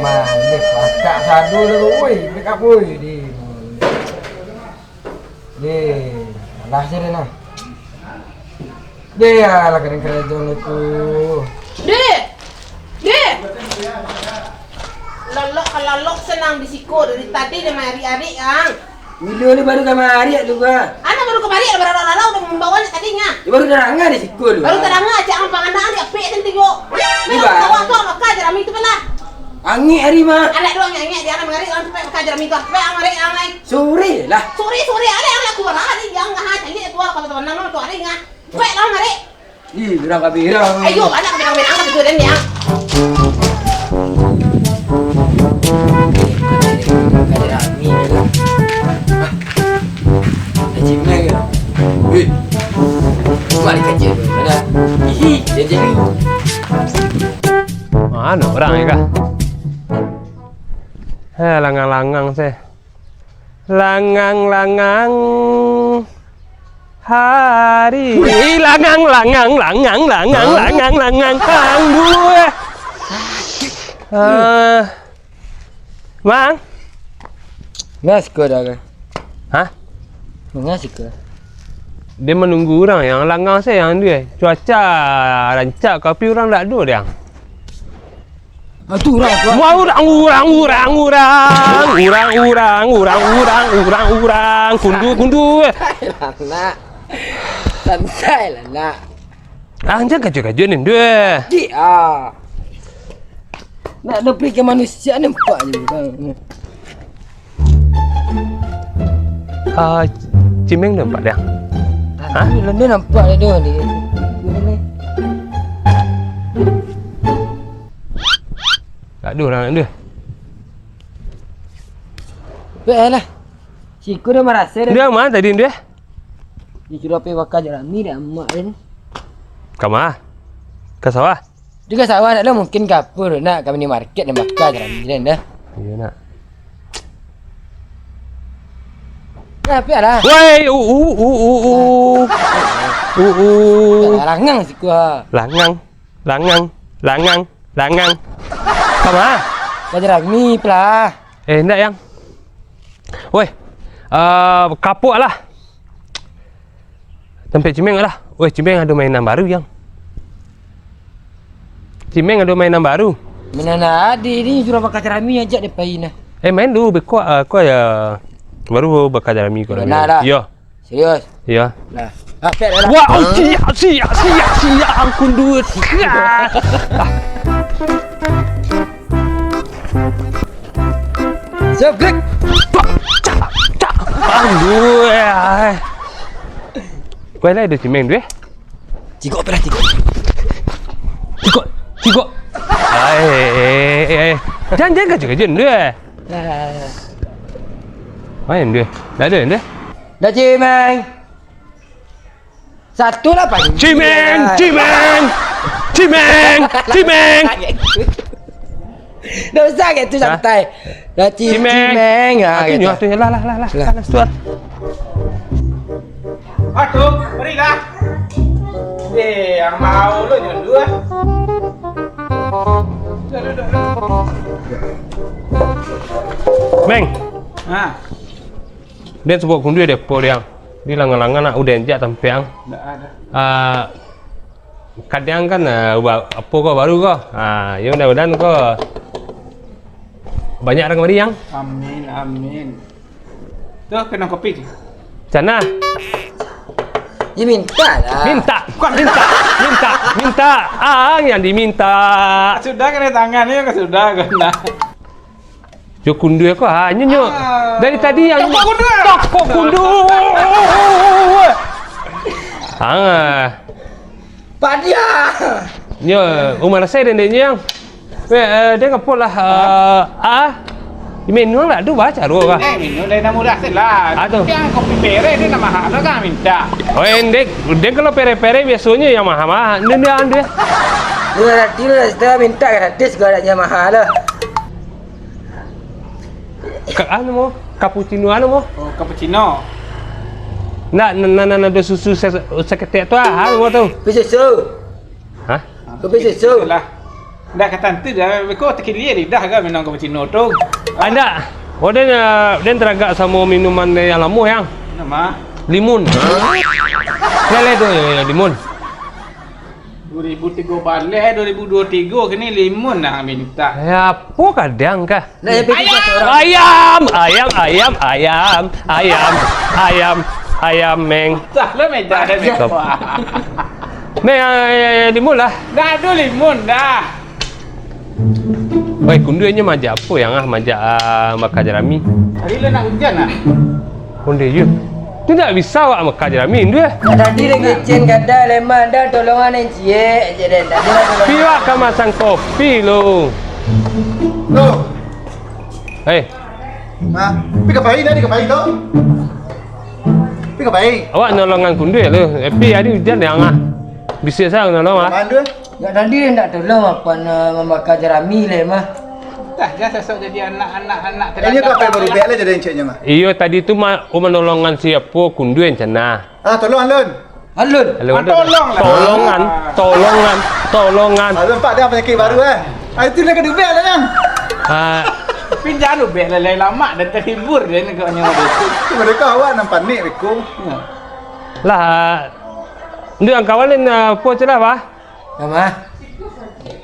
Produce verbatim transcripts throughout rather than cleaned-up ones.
Mande pakak sado tu, woi, make up, woi, di. Di, alah sini nah. Di, alah kering kerajaan itu. Dek! Dek! Lalok ka lalok senang di siko, dari tadi dia marik-arik, ang. Bilo ni baru kamari tu, Bah. Anak baru kamari, ada barang lalau udah mambawa ni tadi nya. Dia baru daranga di siko lu, Baru Bah. Daranga, cak ang panganak ni apik tadi yo. Ni, Bah. Tawa tu, maka jerami tu lah. Angik hari mah. Anak dua angik-angik, dia anak mangari, ang cepek maka jerami tu. Cepek ang mari, ang ai. Sore lah. Sore, sore, ada yang laku barang ni, dia ang ngah calik tu, kalau teman nama tu ada ngah. Cepek lah mari. Ih, berang kabeh, berang. Ayo, anak berang-berang, anak tu dan dia. Haji Meng ya. Weh. Mari kerja dulu, ada. Hihi, dia jadi. Mano urang ni kah? Heh, langang-langang seh. Langang-langang hari. Langang, langang, langang, langang, Hah? Langang, langang, langang. Aduh, eh. Ah. Mang? Nah, siko dah, kan? Hah? Nah, siko. Dia menunggu urang yang langang saja yang dia. Cuaca rancak, tapi urang dak ado dia. Ah, tu urang, tu urang. Wah, urang, urang, urang, urang. Urang, urang, urang, urang, urang, urang. Kundu, kundu. Santai lah, nak. Santai lah, nak. Ah, jan kajuik-kajuik ni, duh. Dik, ah. Nak ado pikir manusia nampak je, bang. Ah, Cimeng nampak dia? Hah? Tadi lah dia nampak dia tu, di, di sini. Tak ada orang dia. Baiklah. Siku dia marasa dia. Dia mana tadi dia? Dia suruh pergi bakar jerami dah amak dia ni. Ka ma? Ka sawah? Di ka sawah nak lo, mungkin ka apo tu, nak ka minimarket nan bakar jerami den dah. Iyo, nak. Nah, piak lah. Woi, u, u, u, u, u. U, u. Langang siku ha. Langang, langang, langang, langang. Ka ma? Bakar jerami pelah. Eh, ndak, Yang. Woi, eh, kapok lah. Tampek Cimeng lah. Weh, Cimeng ado mainan baru, Yang. Cimeng ado mainan baru. Mainan adi ni, suruah bakar jerami ajak dia pai nah. Eh, main dulu, beko, ah, ko ya baru bakar jerami ko. Benar dah. Iyo. Serius? Iyo. Nah. Ah, pet dah. Wah, oh, siap, siap, siap, siap, angkun duit. Siap, klik. Cak, cak. Aduh, eh. Kau lah ada Cimeng tu, eh? Cigok apalah, cigok. Cigok, cigok. Ai, eh, eh, eh. Jangan, jangan kajuik-kajuik tu, eh. Main tu, eh. Dah ada tu, eh? Dah, Cimeng. Satu lapan. Cimeng, Cimeng, Cimeng, Cimeng. Dak usah gitu, santai. Dah, Ci-, Cimeng. Cimeng. Ah, gitu. Atuh, lah, lah, lah, lah. Lah. Lah, lah, sudah. Atuh, marilah. Eh, yang mau lo nyundul, ah. Meng. Ha. Dia sebut kundu dia depo dia. Di langan-langan nak udah jak tampek ang. Ndak ada. Ah, kadang kan, ah, ba-, apo ko baru ko. Ah, ya mudah-mudahan ko banyak orang mari yang. Amin, amin. Tu kena kopi je. Cana. Ya minta lah. Minta. Bukan minta. Minta. Minta. Ah, yang diminta. Sudah kena tangan ni, sudah kena. Jo kundu ko, ha, nyo, nyo. Ah. Dari tadi yang tokok kundu. Tokok kundu. Ah. Pak dia. Nyo, umah rasai dendeknyo yang. Weh, eh, dia ngapo lah, eh, ah. Minum lah, tu baca dulu kah? Eh, minum dari nama udah lah. Ah, tu. Yang kopi pere dia nama hak tu kan minta. Oh, endek, dia kalau pere-pere biasanya yang mahal-mahal. Ini dia, dia. Dua ratus lah, sudah minta gratis, gak ada yang mahal lah. Ka-, anu mo, cappuccino anu mo. Oh, cappuccino. Nak, na-, na-, na-, nado susu se-, saketek tu ah, anu mo tu. Kopi susu. Hah? Kopi susu. Lah. Ndak ka tantu dah, beko takilia lidah ka minum kopi Cino tu. Ah, ndak. Oh, den, ah, den taragak samo minuman yang lamo, Yang. Nama? Limun. Lele tu, ya, ya, limun. Dua ribu tigo baleh, dua ribu dua tigo kini limun nah minta. Ya, apo kadang kah? Nah, ya, pergi Ayam! Ayam, ayam, ayam, ayam, ayam, ayam, ayam, Meng. Salah meja ada Meng. Meng, ah, ya, ya, limun lah. Dah ada limun dah. Woi, kunduihnyo majak apo yang ah, majak, ah, maka jarami? Hari lo nak hujan ah? Ondeh, yo. Tu ndak bisa awak maka jarami, Nduh. Tadi den kecen kada leman dah, tolongan den ciek je den. Tadi lah tolongan. Pi wak ka masang kopi lo. Lo. Hei. Ma, pi ka pai dah, pi ka pai tu. Pi ka pai. Awak nolongan kunduih lo. Tapi hari hujan yang ah. Bisa sa nolong ah. Mandu. Dak tadi ndak tolong apo na mambaka jarami le mah. Dah, dah sasok jadi anak-anak, anak. Eh, iyo, terlantar kau apo baru lah. Bek le jadi enciknyo mah. Iyo, tadi tu ma-, oh, manolongan siapo kunduih encana. Ah, tolong alun. Alun. Alun. Ah, tolong lah. Tolongan, tolongan, tolongan. Alun pak dia penyakit baru eh. Ah, itu lah kedubek lah kan. Ah. Tapi jangan ubek lah, lain lamak dan terhibur dia ni kau nyawa dia tu. Mereka awak nampak ni beko. Ya. Lah, ndu angkawan ni, ah, apo celah bah? Nama?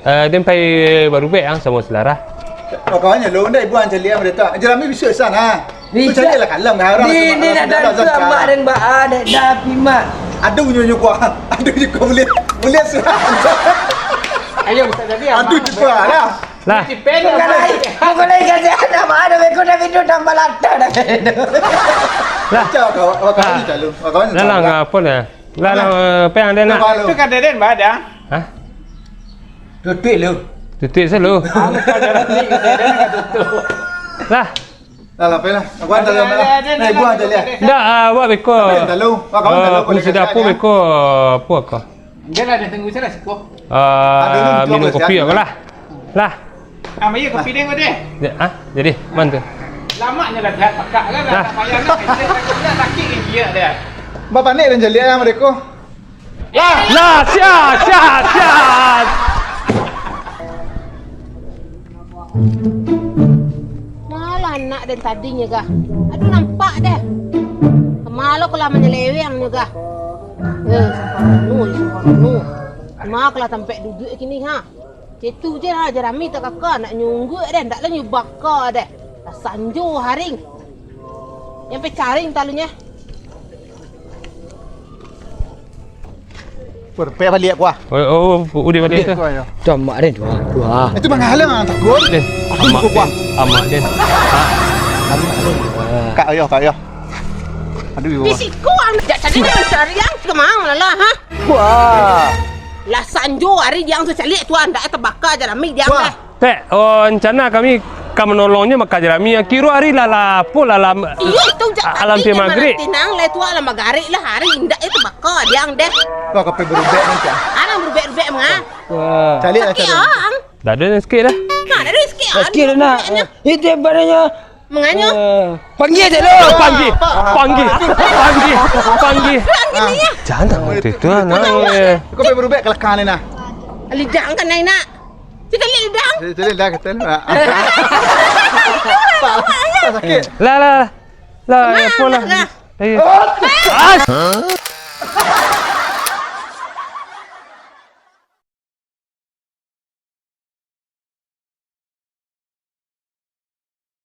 Eh, den pai barubek ang samo selara. Makanya lo ndak ibu ang caliak mereka. Jerami bisuak san ha. Tu caliak lah kalam dah orang. Ni ni nak dantu amak dan ba a dek dah pi mak. Aduh nyo nyo kuah. Aduh nyo kuah buliah. Buliah sudah. Ayo bisa jadi. Aduh cuba lah. Lah. Bukan lai, bukan lai kasi anak mak ada beko dah video tambah lata dah. Lah. Cak kawan kawan ni calon. Kawan ni. Lah lah apo dah. Lah, lah, eh, peang den nak. Tu kan den ba ada. Hah? Tutuik lu. Tutuik selalu. Lah. Lah, lah, peang lah. Aku hantar lu. Nah, ibu hantar lihat. Ndak, ah, awak beko. Tapi hantar lu. Wak, kawan hantar lu, ah, boleh sudah apo beko? Apo ko? Enggak lah, dah tunggu salah siko. Ah, minum kopi apo lah? Lah. Ah, iyo kopi den ko deh. Ya, ah, jadi, man tu. Lamaknyo lah dah pakak kan, dah payah nak, dia sakit kan dia. Bapak ni dan jeliak yang mereka. Lah, lah, siap, siap, siap. Malah anak den tadinyo gah. Aduh, nampak deh. Kemalo ko lah manyeleweng nyo gah. Eh, samparano, samparano. Ma ko lah tampek duduak kini, ha? Cetu je lah, jarami tak kaka, nak nyungguak deh, ndak lah nyubaka deh. Lah sanjo haring. Yang pe caring talunyo. Pek baliak kuah. Oh, oh, udah baliak tu. Kuah, yo. Tamak den, dua, dua. Itu manghalang ah, takut. Den, amak den, amak den. Kak yo, kak yo. Aduh, yo. Di siko ang jak cari yang cari yang kemang lah, ha? Wah. Lah sanjo hari diang tu caliak tu, andak tabaka jarami diang deh. Tek, oh, rencana kami ka manolongnyo maka jarami, kiro hari lah, lah, apo lah, lah, iyo, itu jak alam tadi pia magrib. Tinang lah tu, alam magrib lah, hari indak itu baka diang deh. Wah, kape berubek ni, Cak. Arang berubek-ubek manga. Wah. Caliak lah, caliak. Ang. Dah ada sikit dah. Nah, dah ada sikit. Sikit dah nak. Itu yang badannya. Manganyo? Eh, panggil je lo. Panggil, panggil, panggil, panggil. Jangan tak waktu itu, anak. Kau pergi berubek ke lekang ni, nah. Lidang kan, nak. Cita lihat lidang. Cita lihat dah, kata. Pak, sakit. Lah, lah, lah. Lah, apa lah? Ayo. Ah!